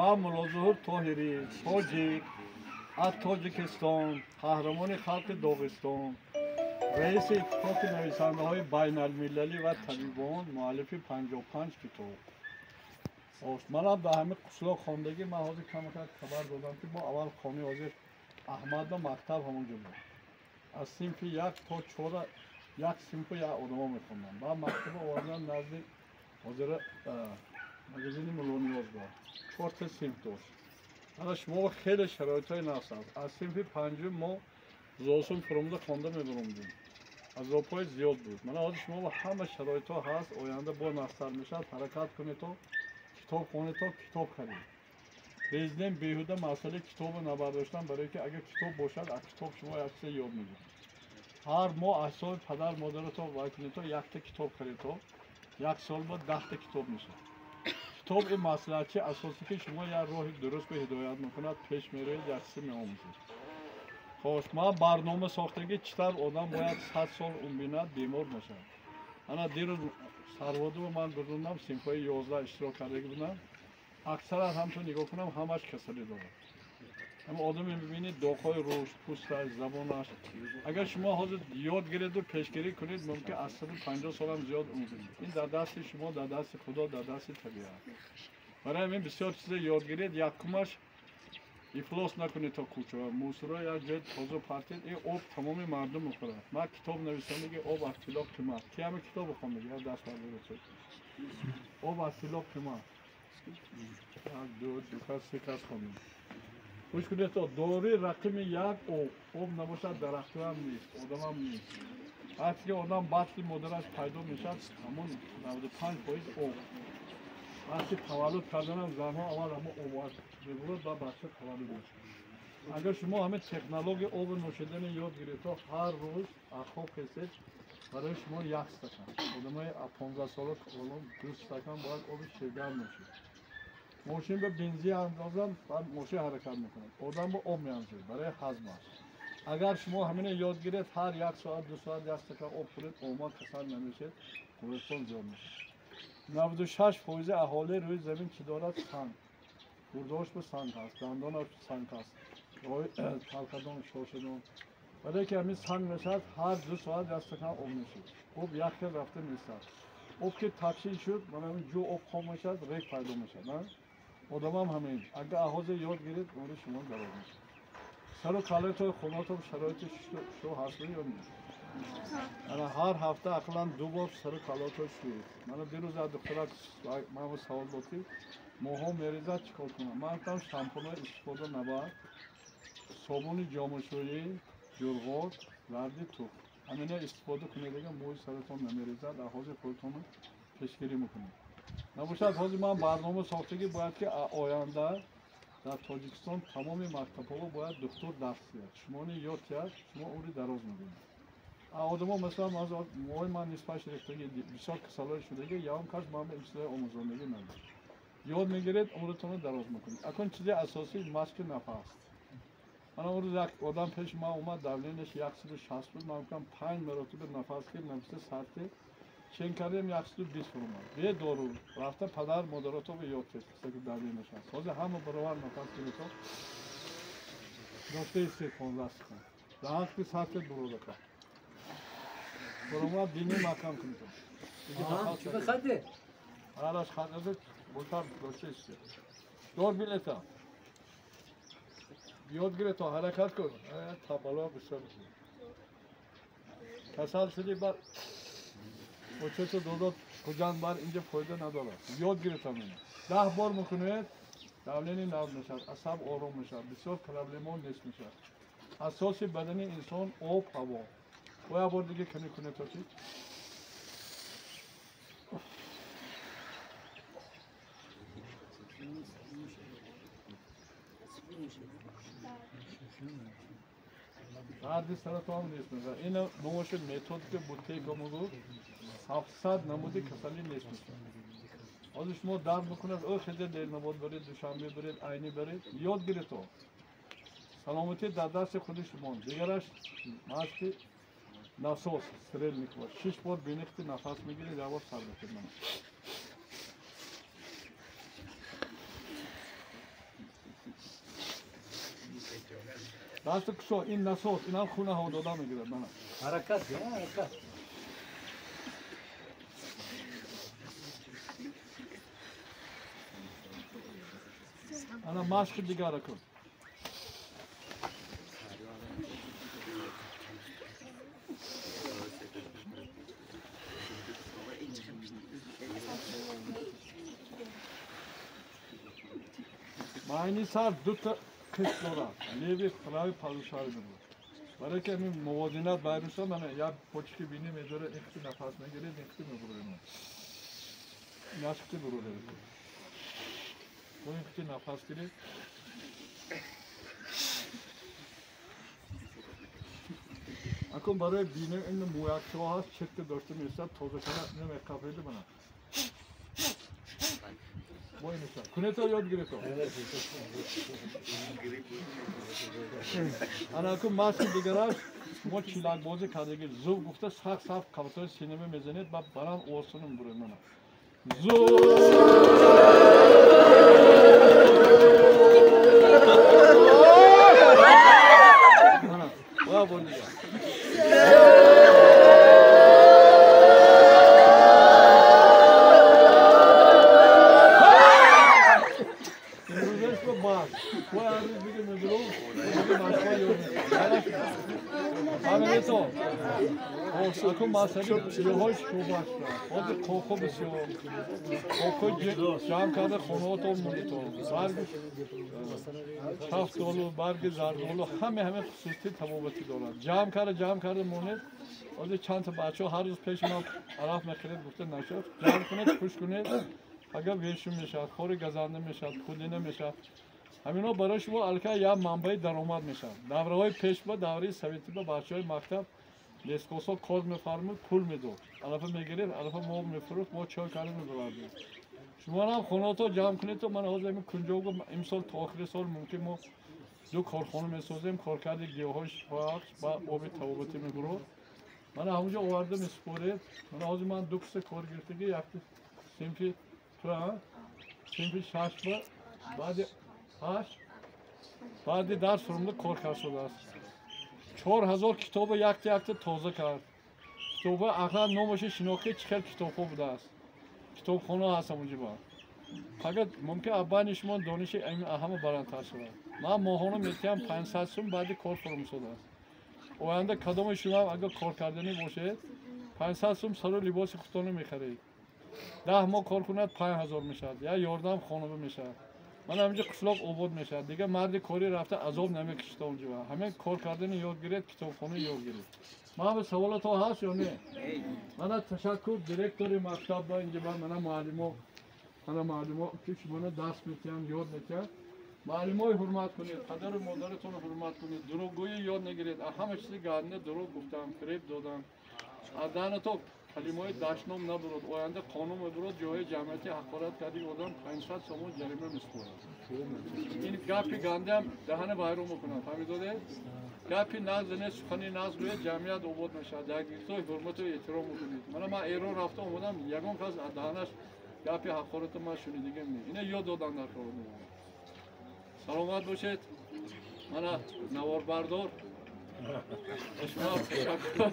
Ман Муллозуҳур Тоҳирӣ, тоҷик, аз Тоҷикистон, қаҳрамони халқи Доғистон, раиси иттифоқи нависандаҳои байналмилалӣ ва табибон, муаллифи 55 китоб. Манам дар ҳамин қишлоқ хондагӣ, ман ҳозир камакак хабар додам, ки мо аввал хонаи ҳозир Аҳмадба мактаб ҳамонҷо буд. Аз синфи 1 то 4 як синфу як одамо мехондам. Баъд мактаба овардан назди ҳозира магазини Муллониёз буд. 4 синф дошт. Ана шумо хеле шароитҳои нақс аст. Аз синфи 5 мо зосун фуромада хонда мебаромдем. Азобҳои зиёд буд. Мана ҳозир шумо ҳама шароитҳо ҳаст, оянда бо нақстар мешавад. Ҳаракат кунед то китоб хонед, то китоб харед. Президент беҳуда масъалаи китобро набардоштан, барое ки агар китоб бошад, аз китоб шумо як чизе ёд мегиред. Ҳар моҳ аз ҳисоби падар модарато вай кунед, то якта китоб харед, то як сол ба 10 китоб мешавад. Китоб ин маслиҳатчи асосӣ, ки шумо як роҳи дуруст ба ҳидоят мекунад, пеш меравед, як чизе меомӯзед. Хош, ман барнома сохтагӣ, чӣ тавр одам бояд 100 сол умр бинад, бемор нашавад. Ана дирӯз сарводуро ман гузондам, синфҳои 11 иштирок кардагӣ будам. Аксаран ҳамчун нигоҳ кунам, ҳамаш касалӣ дорад. Ҳама одаме мебинед, доғҳои рӯш, пӯсташ, забонаш. Агар шумо ҳозир ёд гиреду пешгирӣ кунед, мумкин аз 150 солам зиёд умр бинед. Ин дар дасти шумо, дар дасти Худо, дар дасти табиат. Барои ҳамин бисёр чизе ёд гиред. Якумаш, ифлос накунед то кӯчаҳо. Мусорро як ҷои тоза партед, ин об тамоми мардум мехӯрад. Ман китоб нависам, ки об аз тилло қимат. Ки ҳама китобо хонда? Як даст бардоред. Об аз тилло қимат. Як, ду, ду кас, се кас хондем. Гӯш кунед, то дори рақами 1 об. Об набошад, дарахтам нест, одамам нест. Вақте ки одам батли модараш пайдо мешавад, ҳамон 95% об. Вақти таваллуд карданам занҳо аввал ҳамон об мебурад ва бача таваллуд мешавад. Агар шумо ҳамин технологияи оби нӯшидани ёд гиред, то ҳар рӯз аз хоб хестед, барои шумо 1 стакан. Одамои 15 сола 2 стакан бояд оби ширгарм нӯшид. Мошин ба бензин андозам, баъд мошин ҳаракат мекунад. Одам ба об меандозад барои ҳазмаш. Агар шумо ҳамина ёд гиред, ҳар 1 соат, 2 соат 1 стакан об хӯред, умуман касал намешед, қувватон зиёд мешавад. 96% аҳолии рӯи замин чӣ дорад? Санг. Гурдош ба санг ҳаст, дандонаш санг ҳаст, талкадон, шошадон. Барое ки ҳамин санг мешавад, ҳар 2 соат 1 стакан об нӯшед. Об як хел рафта меистад. Об ки тақсим шуд, мана ҳамин ҷӯ об хом мешавад, рег пайдо мешавад. Одамам ҳамин. Агар аҳозир ёд гиред, умри шумо дароз мешавад. Сару калаи хонатон шароити шу ҳаст ё не? Ана ҳар ҳафта ақаллан 2 бор сару калаатон шӯед. Мана дирӯз аз духтарак ман савол дод, ки моҳҳо мерезад, чӣ кор кунам? Ман гуфтам, шампунҳо истифода набар, собуни ҷомашӯӣ, ҷурғот, зарди тухм. Ҳамина истифода кунед, агар мӯи саратон намерезад, аҳозир худатонро пешгирӣ мекунед. Набошад, ҳозир ман барнома сохтагӣ, бояд ки оянда дар Тоҷикистон тамоми мактабҳо бояд духтур дарс диҳад. Шумони ёд диҳад, шумо умри дароз мебинед. Одамо, масалан, моҳои ман нисбат рехтагӣ, бисёр касалҳои шудагӣ, ягон кас ман ба ин чизҳои омӯзондагӣ надорад. Ёд мегиред, умратонро дароз мекунед. Акун чизи асосӣ машқи нафас. Мана он рӯз як одам пеши ман омад, давленияш 160 буд. Ман гуфтам, 5 маротиба нафас гир, нафаси сарти чен кардем, 120 фуромад. Бе дору рафта падар модарото ба ёд кес, ки давленияш ҳаст. Ҳозир ҳама баробар нафас гирето. Дошта истед 15 секунд. Даҳан ки сарти бурода кард. Фуромад, бинӣ маҳкам кунед. Чӣ хадде? Араш хадде, бутар дошта истед. Дор билета. Ёд гиред, то ҳаракат кун. Табало бисёр мешавад. Касал шудӣ, баъд очето додод Хуҷанд бар инҷа фоида надорад. Ёд гиред ҳамина. 10 бор мекунед, давление нав мешавад, асаб ором мешавад, бисёр проблемаҳо нест мешавад. Асоси бадани инсон об, ҳаво. Бо як бор дига каме кунед то чӣ? Дарди саратон нест мешавад. Ин номоши методика Бутейко мегӯфт, 700 намуди касалӣ нест мешавад. Ҳозир шумо дард мекунад, ӯ хеле Ленинобод баред, Душанбе баред, Айнӣ баред, ёд гиред то. Саломатӣ дар дасти худи шумо. Дигараш машқи насос, Стрельникова. 6 бор бинихти нафас мегиред, як бор сар мекунед. Даст кушо, ин насос, инам хуна ҳаво дода мегирад. Мана. Ҳаракат, ҳаракат. Ана машқи дигара кун. Майни сар дута қисм дорад. Леви прави палушари мебуд. Барои ки ҳамин мувозинат байрун шуд, мана як почки бинӣ медорад, ин қити нафас мегиред, ин қити мебуред. Инаш қити буруред. Бо ин қити нафас гиред. Акун барои бинӣ ин мӯякчаҳо ҳаст, чирка дошта мешавад, тоза кана ина меқафеди мана. Кунето ёд гирето. Ана акун машқи дигараш шумо чилакбозӣ кардагӣ зув гуфта сахт сахт қабатҳои синема мезанед ва баланд овозтонро мебуред мана. Зув! Мана, ва бор дигар. Акун масъали гиёҳои шӯбаш ҳозир коко бисёр коко ҷамъ карда хонаҳотон монитон барги шафтолу барги зардолу ҳаме ҳаме хусусияти табобатӣ дорад. Ҷамъ карда монед. Ҳозир чандта бачаҳо ҳар рӯз пеши ман араф мехӯред гуфта нашуд. Ҷамъ кунед, хуш кунед, агар вешум мешавад, хори газанда мешавад, пудина мешавад. Ҳаминҳо барои шумо аллакай як манбаи даромад мешавад. Давраҳои пешба, давраи советиба бачаҳои мактаб лескосо кор мефармуд, пул медод. Алафа мегирифт, алафа мо мефурӯхт, мо чой карда мебурдем. Шуморо ҳам хонаҳото ҷамъ кунед, то ман ҳозир ҳамин кунҷогу имсол то охири сол мумкин мо ду корхона месозем, коркарди гиёҳҳои шифобахш ва оби табобатӣ мебурод. Мана ҳамонҷо оварда месупоред. Мана ҳозир ман ду киса кор гирифтагӣ, якти синфи ту, синфи шашба, баъди ҳашт, баъди дарс фурумда кор кард шудааст. 4000 китобо якта якта тоза кард. Китобҳо ақлан номаши шинохти чӣ хел китобҳо будааст. Китобхона ҳаст ҳамонҷо. Фақат мумкин аббайни шумо дониши ҳама баландтар шавад. Ман моҳона метиҳам 500 сум баъди кор фурум шудааст. Оянда кадоми шумо агар кор карданӣ бошед, 500 сум сару либоси худтонро мехаред. 10 моҳ кор кунад 5000 мешавад. Я ёрдам хонава мешавад. Ман ҳаминҷо қишлоқ обод мешавад. Дигар марди корӣ рафта азоб намекашид онҷо. Ҳамин кор кардани ёд гиред, китобхона ёд гиред. Ман ба саволато ҳаст ё не? Мана ташаккур директори мактаб ба инҷа ба мана муаллимо, мана муаллимо ки шуморо дарс метиҳанд, ёд метиҳанд. Муаллимои ҳурмат кунед, падару модаратонро ҳурмат кунед, дурӯғгӯӣ ёд нагиред. Ҳама чизи гарна дурӯғ гуфтам, фиреб додам. Аз даҳнато калимаҳои дашном набурод. Оянда қонун мебурод, ҷоҳои ҷамъиятӣ ҳақорат карди одам 500 сомон ҷарима месупорад. Ин гапи гандаам даҳана вайрон мекунад. Фаҳмидодед? Гапи нағз не, сухани нағз гӯяд, ҷамъият обод мешавад. Якдигартои ҳурмату эҳтиром мекунед. Мана ман Эрон рафта омадам, ягон кас аз даҳанаш гапи ҳақорату ман шунидагим не. Ина ёд додан дар кор. Саломат бошед. Мана наворбардор. Шумо ташаккур.